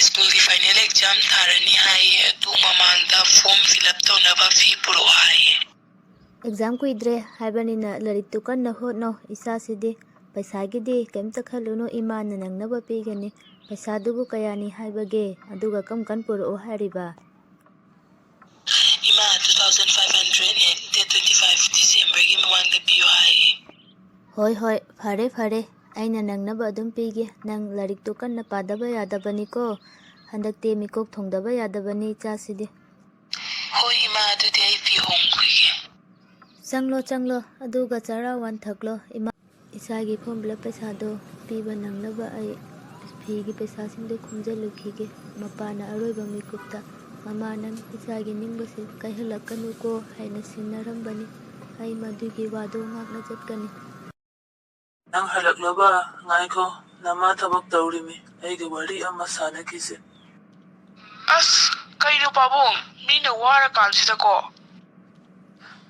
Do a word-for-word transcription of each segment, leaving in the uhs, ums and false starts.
ꯁ꯭ꯀꯨꯜꯒꯤ final exam ꯊꯥꯔꯅꯤ ꯍꯥꯏꯌꯦ, ꯑꯗꯨ ꯃꯃꯥꯡꯗ ꯐꯣꯔꯝ ꯐꯤꯜ ꯑꯞ ꯇꯧꯅꯕ ꯐꯤ ꯄꯨꯔꯛꯑꯣ ꯍꯥꯏꯌꯦ꯫ ꯑꯦꯛꯖꯥꯝ ꯀꯨꯏꯗ꯭ꯔꯦ ꯍꯥꯏꯕꯅꯤꯅ ꯂꯥꯏꯔꯤꯛꯇꯨ ꯀꯟꯅ ꯍꯣꯠꯅꯧ꯫ ꯏꯆꯥꯁꯤꯗꯤ ꯄꯩꯁꯥꯒꯤꯗꯤ ꯀꯩꯝꯇ ꯈꯜꯂꯨꯅꯨ, ꯏꯃꯥꯅ ꯅꯪꯅꯕ ꯄꯤꯒꯅꯤ꯫ ꯄꯩꯁꯥꯗꯨꯕꯨ ꯀꯌꯥꯅꯤ ꯍꯥꯏꯕꯒꯦ? ꯑꯗꯨꯒ ꯀꯔꯝ ꯀꯥꯟ ꯄꯨꯔꯛꯑꯣ ꯍꯥꯏꯔꯤꯕ? ꯏꯃꯥ, two thousand five hundredꯅꯦ, date twenty five Decemberꯒꯤ ꯃꯃꯥꯡꯗ ꯄꯤꯌꯨ ꯍꯥꯏꯌꯦ꯫ ꯍꯣꯏ ꯍꯣꯏ, ꯐꯔꯦ ꯐꯔꯦ, ꯑꯩꯅ ꯅꯪꯅꯕ ꯑꯗꯨꯝ ꯄꯤꯒꯦ꯫ ꯅꯪ ꯂꯥꯏꯔꯤꯛꯇꯨ ꯀꯟꯅ ꯄꯥꯗꯕ ꯌꯥꯗꯕꯅꯤꯀꯣ꯫ ꯍꯟꯗꯛꯇꯤ ꯃꯤꯀꯣꯛ ꯊꯣꯡꯗꯕ ꯌꯥꯗꯕꯅꯤ ꯏꯆꯥꯁꯤꯗꯤ꯫ ꯍꯣꯏ ꯏꯃꯥ, ꯑꯗꯨꯗꯤ ꯑꯩ ꯐꯤ ꯍꯣꯡꯈꯤꯒꯦ꯫ ꯆꯪꯂꯣ ꯆꯪꯂꯣ, ꯑꯗꯨꯒ ꯆꯔꯥ ꯋꯥꯟꯊꯛꯂꯣ ꯏꯃꯥ꯫ ꯏꯆꯥꯒꯤ ꯐꯣꯔꯝ ꯐꯤꯜ ꯑꯞ ꯄꯩꯁꯥꯗꯣ ꯄꯤꯕ ꯅꯪꯅꯕ ꯑꯩ ꯐꯤꯒꯤ ꯄꯩꯁꯥꯁꯤꯡꯗꯣ ꯈꯣꯝꯖꯤꯜꯂꯨꯈꯤꯒꯦ꯫ ꯃꯄꯥꯅ ꯑꯔꯣꯏꯕ ꯃꯤꯀꯨꯞꯇ, "ꯃꯃꯥ, ꯅꯪ ꯏꯆꯥꯒꯤ ꯅꯤꯡꯕꯁꯦ ꯀꯥꯏꯍꯜꯂꯛꯀꯅꯨꯀꯣ" ꯍꯥꯏꯅ ꯁꯤꯡꯅꯔꯝꯕꯅꯤ꯫ ꯑꯩ ꯃꯗꯨꯒꯤ ꯋꯥꯗꯣ ꯉꯥꯛꯅ ꯆꯠꯀꯅꯤ꯫ ꯅꯪ ꯍꯜꯂꯛꯂꯕ? ꯉꯥꯏꯈꯣ, ꯅꯃꯥ ꯊꯕꯛ ꯇꯧꯔꯤꯃꯤ, ꯑꯩꯒ ꯋꯥꯔꯤ ꯑꯃ ꯁꯥꯟꯅꯈꯤꯁꯦ꯫ ꯑꯁ, ꯀꯩꯅꯣ ꯄꯥꯕꯨꯡ, ꯃꯤꯅ ꯋꯥꯔꯀꯥꯟꯁꯤꯗꯀꯣ?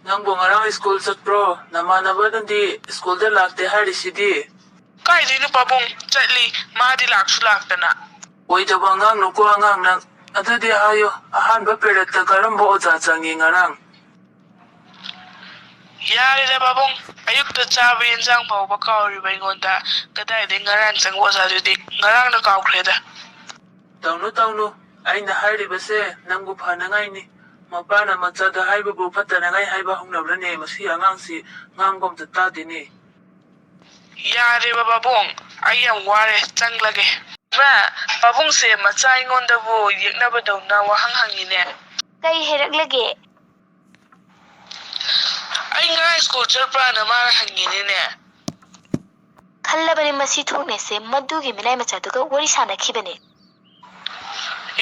ꯅꯪꯕꯨ ꯉꯔꯥꯡ ꯁ꯭ꯀꯨꯜ ꯆꯠꯄ꯭ꯔꯣ? ꯅꯃꯥꯟꯅꯕꯅꯗꯤ ꯁ꯭ꯀꯨꯜꯗ ꯂꯥꯛꯇꯦ ꯍꯥꯏꯔꯤꯁꯤꯗꯤ꯫ ꯀꯥꯏꯗꯩꯅꯣ ꯄꯥꯕꯨꯡ, ꯆꯠꯂꯤ, ꯃꯥꯗꯤ ꯂꯥꯛꯁꯨ ꯂꯥꯛꯇꯅ꯫ ꯑꯣꯏꯗꯕ ꯑꯉꯥꯡꯅꯨꯀꯣ ꯑꯉꯥꯡ ꯅꯪ꯫ ꯑꯗꯨꯗꯤ ꯍꯥꯏꯌꯣ, ꯑꯍꯥꯟꯕ ꯄꯦꯔꯠꯇ ꯀꯔꯝꯕ ꯑꯣꯖꯥ ꯆꯪꯉꯤ ꯉꯔꯥꯡ? ꯌꯥꯔꯦꯗ ꯄꯥꯕꯨꯡ, ꯑꯌꯨꯛꯇ ꯆꯥꯕ ꯌꯦꯟꯖꯥꯡ ꯐꯥꯎꯕ ꯀꯥꯎꯔꯤꯕ ꯑꯩꯉꯣꯟꯗ ꯀꯗꯥꯏꯗꯩ ꯉꯔꯥꯡ ꯆꯪꯕ ꯑꯣꯖꯥꯗꯨꯗꯤ ꯉꯔꯥꯡꯅ ꯀꯥꯎꯈ꯭ꯔꯦꯗ꯫ ꯇꯧꯅꯨ ꯇꯧꯅꯨ, ꯑꯩꯅ ꯍꯥꯏꯔꯤꯕꯁꯦ ꯅꯪꯕꯨ ꯐꯅꯉꯥꯏꯅꯤ꯫ ꯃꯄꯥꯅ ꯃꯆꯥꯗ ꯍꯥꯏꯕꯕꯨ ꯐꯠꯇꯅꯉꯥꯏ ꯍꯥꯏꯕ ꯍꯧꯅꯕ꯭ꯔꯅꯦ? ꯃꯁꯤ ꯑꯉꯥꯡꯁꯤ ꯉꯥꯡꯕ ꯑꯝꯇ ꯇꯥꯗꯦꯅꯦ꯫ ꯌꯥꯔꯦꯕ ꯄꯥꯕꯨꯡ, ꯑꯩ ꯌꯥꯝ ꯋꯥꯔꯦ, ꯆꯪꯂꯒꯦ꯫ ꯏꯃꯥ, ꯄꯥꯕꯨꯡꯁꯦ ꯃꯆꯥ ꯑꯩꯉꯣꯟꯗꯕꯨ ꯌꯦꯛꯅꯕꯗꯧꯅ ꯋꯥꯍꯪ ꯍꯪꯉꯤꯅꯦ꯫ ꯀꯩ ꯍꯥꯏꯔꯛꯂꯒꯦ? ꯑꯩ ꯉꯔꯥꯡ ꯁ꯭ꯀꯨꯜ ꯆꯠꯄ꯭ꯔꯥꯅ ꯃꯥꯅ ꯍꯪꯉꯤꯅꯤꯅꯦ꯫ ꯈꯜꯂꯕꯅꯤ ꯃꯁꯤ ꯊꯣꯛꯅꯦꯁꯦ, ꯃꯗꯨꯒꯤ ꯃꯤꯅꯥꯏ ꯃꯆꯥꯗꯨꯒ ꯋꯥꯔꯤ ꯁꯥꯟꯅꯈꯤꯕꯅꯦ꯫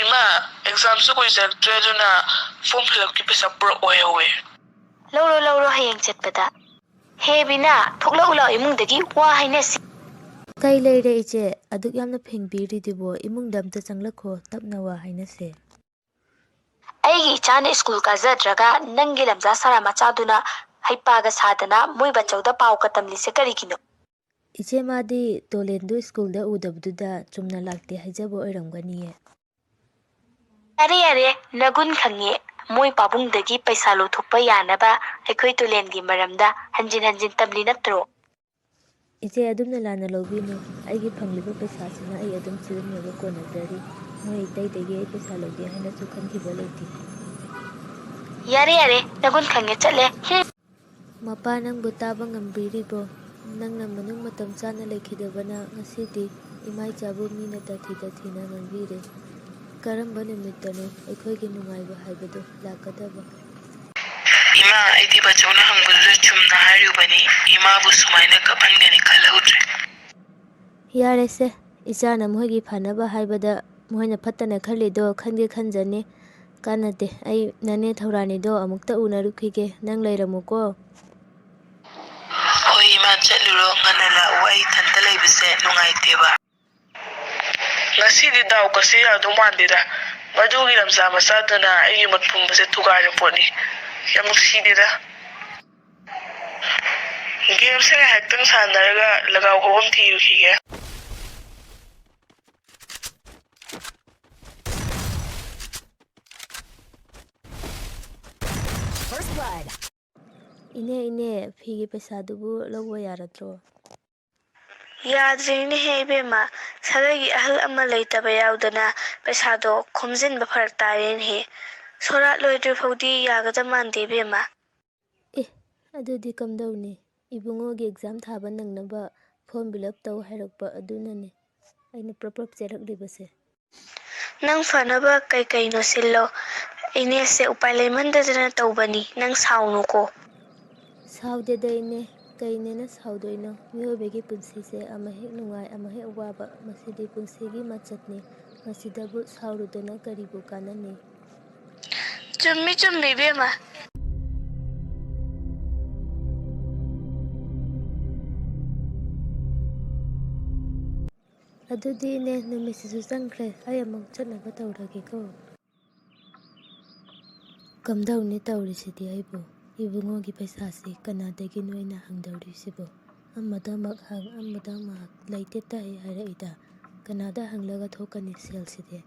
ꯏꯃꯥ, ꯑꯦꯛꯖꯥꯝꯁꯨ ꯀꯨꯏꯁꯜꯂꯛꯇ꯭ꯔꯦ, ꯑꯗꯨꯅ ꯐꯣꯔꯝ ꯐꯤꯜ ꯑꯞꯀꯤ ꯄꯩꯁꯥ ꯄꯨꯔꯛꯑꯣ ꯍꯥꯏꯍꯧꯋꯦ꯫ ꯂꯧꯔꯣ, ꯂꯧꯔꯣ, ꯍꯌꯦꯡ ꯆꯠꯄꯗ꯫ ꯍꯦ ꯕꯤꯅꯥ, ꯊꯣꯛꯂꯛꯎ ꯂꯥꯎ ꯏꯃꯨꯡꯗꯒꯤ, ꯋꯥ ꯍꯥꯏꯅꯁꯤ꯫ ꯀꯩ ꯂꯩꯔꯦ ꯏꯆꯦ? ꯑꯗꯨꯛ ꯌꯥꯝꯅ ꯐꯦꯡꯕꯤꯔꯤꯗꯨꯕꯣ? ꯏꯃꯨꯡꯗ ꯑꯝꯇ ꯆꯪꯂꯛꯈꯣ, ꯇꯞꯅ ꯋꯥ ꯍꯥꯏꯅꯁꯦ꯫ ꯑꯩꯒꯤ ꯏꯆꯥꯅ ꯁ꯭ꯀꯨꯜ ꯀꯥꯖꯗ꯭ꯔꯒ ꯅꯪꯒꯤ ꯂꯝꯖꯥ ꯁꯥꯔꯥ ꯃꯆꯥꯗꯨꯅ ꯍꯩꯄꯥꯒ ꯁꯥꯗꯅ ꯃꯣꯏ ꯕꯥꯆꯧꯗ ꯄꯥꯎꯒ ꯇꯝꯂꯤꯁꯦ ꯀꯔꯤꯒꯤꯅꯣ? ꯏꯆꯦ, ꯃꯥꯗꯤ ꯇꯣꯂꯦꯟꯗꯨ ꯁ꯭ꯀꯨꯜꯗ ꯎꯗꯕꯗꯨꯗ ꯆꯨꯝꯅ ꯂꯥꯛꯇꯦ ꯍꯥꯏꯖꯕ ꯑꯣꯏꯔꯝꯒꯅꯤꯌꯦ꯫ ꯌꯥꯔꯦ, ꯌꯥꯔꯦ, ꯅꯒꯨꯟ ꯈꯪꯉꯦ꯫ ꯃꯣꯏ ꯄꯥꯕꯨꯡꯗꯒꯤ ꯄꯩꯁꯥ ꯂꯧꯊꯣꯛꯄ ꯌꯥꯅꯕ ꯑꯩꯈꯣꯏ ꯇꯣꯂꯦꯟꯒꯤ ꯃꯔꯝꯗ ꯍꯟꯖꯤꯟ ꯍꯟꯖꯤꯟ ꯇꯝꯂꯤ ꯅꯠꯇ꯭ꯔꯣ? ꯏꯆꯦ, ꯑꯗꯨꯝꯅ ꯂꯥꯟꯅ ꯂꯧꯕꯤꯅꯨ꯫ ꯑꯩꯒꯤ ꯐꯪꯂꯤꯕ ꯄꯩꯁꯥꯁꯤꯅ ꯑꯩ ꯑꯗꯨꯝ ꯁꯤꯖꯤꯟꯅꯕ ꯀꯣꯟꯅꯖꯔꯤ꯫ ꯃꯣꯏ ꯑꯇꯩꯗꯒꯤ ꯑꯩ ꯄꯩꯁꯥ ꯂꯧꯒꯦ ꯍꯥꯏꯅꯁꯨ ꯈꯟꯈꯤꯕ ꯂꯩꯇꯦ꯫ ꯌꯥꯔꯦ, ꯌꯥꯔꯦ, ꯅꯒꯨꯟ ꯈꯪꯉꯦ, ꯆꯠꯂꯦ꯫ ꯍꯨꯝ꯫ ꯃꯄꯥ, ꯅꯪꯕꯨ ꯇꯥꯕ ꯉꯝꯕꯤꯔꯤꯕꯣ? ꯅꯪꯅ ꯃꯅꯨꯡ ꯃꯇꯝ ꯆꯥꯅ ꯂꯩꯈꯤꯗꯕꯅ ꯉꯁꯤꯗꯤ ꯏꯃꯥ ꯏꯆꯥꯕꯨ ꯃꯤꯅ ꯇꯥꯊꯤ ꯇꯥꯊꯤꯅ ꯉꯥꯡꯕꯤꯔꯦ꯫ ꯀꯔꯝꯕ ꯅꯨꯃꯤꯠꯇꯅꯣ ꯑꯩꯈꯣꯏꯒꯤ ꯅꯨꯡꯉꯥꯏꯕ ꯍꯥꯏꯕꯗꯨ ꯂꯥꯛꯀꯗꯕ? ꯏꯃꯥ, ꯑꯩꯗꯤ ꯕꯥꯆꯧꯅ ꯍꯪꯕꯗꯨꯗ ꯆꯨꯝꯅ ꯍꯥꯏꯔꯨꯕꯅꯤ꯫ ꯏꯃꯥꯕꯨ ꯁꯨꯃꯥꯏꯅ ꯀꯞꯍꯟꯒꯅꯤ ꯈꯜꯍꯧꯗ꯭ꯔꯦ꯫ ꯌꯥꯔꯦꯁꯦ, ꯏꯆꯥꯅ ꯃꯈꯣꯏꯒꯤ ꯐꯅꯕ ꯍꯥꯏꯕꯗ ꯃꯈꯣꯏꯅ ꯐꯠꯇꯅ ꯈꯜꯂꯤꯗꯣ ꯈꯟꯒꯦ ꯈꯟꯖꯅꯤ꯫ ꯀꯥꯟꯅꯗꯦ, ꯑꯩ ꯅꯅꯦ ꯊꯧꯔꯥꯅꯤꯗꯣ ꯑꯃꯨꯛꯇ ꯎꯅꯔꯨꯈꯤꯒꯦ꯫ ꯅꯪ ꯂꯩꯔꯝꯃꯨꯀꯣ꯫ ꯍꯣꯏ ꯏꯃꯥ, ꯆꯠꯂꯨꯔꯣ, ꯉꯟꯅ ꯂꯥꯛꯎ, ꯑꯩ ꯏꯊꯟꯇ ꯂꯩꯕꯁꯦ ꯅꯨꯡꯉꯥꯏꯇꯦꯕ꯫ ꯉꯁꯤꯗꯤ ꯗꯥꯎ ꯀꯁꯤ ꯌꯥꯗꯧ ꯃꯥꯟꯗꯦꯗ꯫ ꯃꯗꯨꯒꯤ ꯂꯝꯖꯥ ꯃꯆꯥꯗꯨꯅ ꯑꯩꯒꯤ ꯃꯨꯠ ꯄꯨꯝꯕꯁꯦ ꯊꯨꯒꯥꯏꯔ ꯄꯣꯠꯅꯤ꯫ ꯌꯥꯝ ꯅꯨꯡꯁꯤꯗꯦꯗ꯫ ꯒꯦꯝꯁꯦ ꯉꯥꯏꯍꯥꯛꯇꯪ ꯁꯥꯟꯅꯔꯒ ꯂꯒꯥꯎ ꯍꯧꯕꯝ ꯊꯤꯔꯨꯈꯤꯒꯦ꯫ First blood. ꯏꯅꯦ, ꯏꯅꯦ, ꯐꯤꯒꯤ ꯄꯩꯁꯥꯗꯨꯕꯨ ꯂꯧꯕ ꯌꯥꯔꯗ꯭ꯔꯣ? ꯌꯥꯗ꯭ꯔꯦꯅꯦꯍꯦ ꯏꯕꯦꯝꯃ, ꯁꯥꯒꯩꯒꯤ ꯑꯍꯜ ꯑꯃ ꯂꯩꯇꯕ ꯌꯥꯎꯗꯅ ꯄꯩꯁꯥꯗꯣ ꯈꯣꯝꯖꯤꯟꯕ ꯐꯔꯛ ꯇꯥꯔꯦꯅꯦꯍꯦ꯫ ꯁꯣꯔꯥꯠ ꯂꯣꯏꯗ꯭ꯔꯤ ꯐꯥꯎꯗꯤ ꯌꯥꯒꯗꯕ ꯃꯥꯟꯗꯦ ꯏꯕꯦꯝꯃ꯫ ꯑꯦ, ꯑꯗꯨꯗꯤ ꯀꯝꯗꯧꯅꯤ? ꯏꯕꯨꯡꯉꯣꯒꯤ exam ꯊꯥꯕ ꯅꯪꯅꯕ form fill up ꯇꯧ ꯍꯥꯏꯔꯛꯄ ꯑꯗꯨꯅꯅꯤ ꯑꯩꯅ ꯄ꯭ꯔꯞ ꯄ꯭ꯔꯞ ꯆꯦꯜꯂꯛꯂꯤꯕꯁꯦ꯫ ꯅꯪ ꯐꯅꯕ ꯀꯩ ꯀꯩꯅꯣ ꯁꯤꯜꯂꯣ꯫ ꯏꯅꯦꯁꯦ ꯎꯄꯥꯏ ꯂꯩꯃꯟꯗꯗꯅ ꯇꯧꯕꯅꯤ, ꯅꯪ ꯁꯥꯎꯅꯨꯀꯣ꯫ ꯁꯥꯎꯗꯦꯗ ꯏꯅꯦ, ꯀꯩꯅꯦꯅ ꯁꯥꯎꯗꯣꯏꯅꯣ? ꯃꯤꯑꯣꯏꯕꯒꯤ ꯄꯨꯟꯁꯤꯁꯦ ꯑꯃ ꯍꯦꯛ ꯅꯨꯡꯉꯥꯏ, ꯑꯃ ꯍꯦꯛ ꯋꯥꯕ, ꯃꯁꯤꯗꯤ ꯄꯨꯟꯁꯤꯒꯤ ꯃꯆꯠꯅꯤ꯫ ꯃꯁꯤꯗꯕꯨ ꯁꯥꯎꯔꯨꯗꯅ ꯀꯔꯤꯕꯨ ꯀꯥꯟꯅꯅꯤ? ꯆꯨꯝꯃꯤ, ꯆꯨꯝꯃꯤ ꯏꯕꯦꯝꯃ꯫ ꯑꯗꯨꯗꯤ ꯏꯅꯦ, ꯅꯨꯃꯤꯠꯁꯤꯁꯨ ꯆꯪꯈ꯭ꯔꯦ, ꯑꯩ ꯑꯃꯨꯛ ꯆꯠꯅꯕ ꯇꯧꯔꯒꯦꯀꯣ꯫ ꯀꯝꯗꯧꯅꯤ ꯇꯧꯔꯤꯁꯤꯗꯤ ꯑꯩꯕꯨ? ꯏꯕꯨꯡꯉꯣꯒꯤ ꯄꯩꯁꯥꯁꯤ ꯀꯅꯥꯗꯒꯤꯅꯣ ꯑꯩꯅ ꯍꯪꯗꯧꯔꯤꯁꯤꯕꯨ? ꯑꯃꯗꯃꯛ ꯍꯪ, ꯑꯃꯗꯃꯛ ꯂꯩꯇꯦ ꯇꯥꯏ ꯍꯥꯏꯔꯛꯏꯗ꯫ ꯀꯅꯥꯗ ꯍꯪꯂꯒ ꯊꯣꯛꯀꯅꯤ ꯁꯦꯜꯁꯤꯗꯤ?